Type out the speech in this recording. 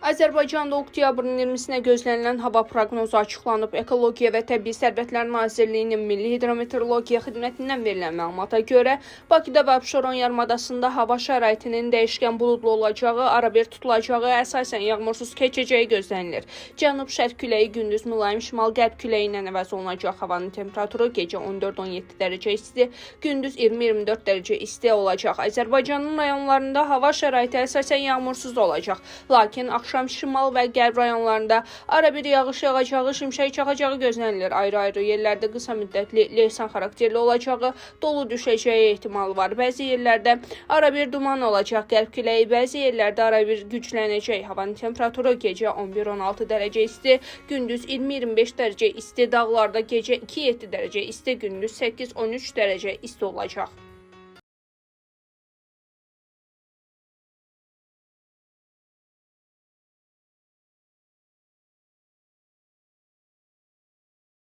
Azərbaycanda oktyabrın 20-sinə gözlənilən hava proqnozu açıqlanıb. Ekologiya və Təbii Sərvətlər Nazirliyinin Milli Hidrometeorologiya Xidmətindən verilən məlumata görə, Bakıda və Abşeron yarımadasında hava şəraitinin dəyişkən buludlu olacağı, arabir tutulacağı, əsasən yağmursuz keçəcəyi gözlənilir. Cənub-şərq küləyi gündüz mülayim şimal-qərb küləyi ilə əvəz olunacaq. Havanın temperaturu gecə 14-17 dərəcə isti, gündüz 20-24 dərəcə isti olacaq. Azərbaycanın rayonlarında hava şəraiti əsasən yağmursuz olacaq. Lakin axşam şimal və qərb rayonlarında arabir yağış yağacağı, şimşək çaxacağı gözlənilir. Ayrı-ayrı yerlərdə qısa müddətli leysan xarakterli olacağı, dolu düşəcəyi ehtimalı var. Bəzi yerlərdə arabir duman olacaq. Qərb küləyi bəzi yerlərdə arabir güclənəcək. Havanın temperaturu gecə 11-16 dərəcə isti, gündüz 20-25 dərəcə isti, dağlarda gecə 2-7 dərəcə isti, gündüz 8-13 dərəcə isti olacaq.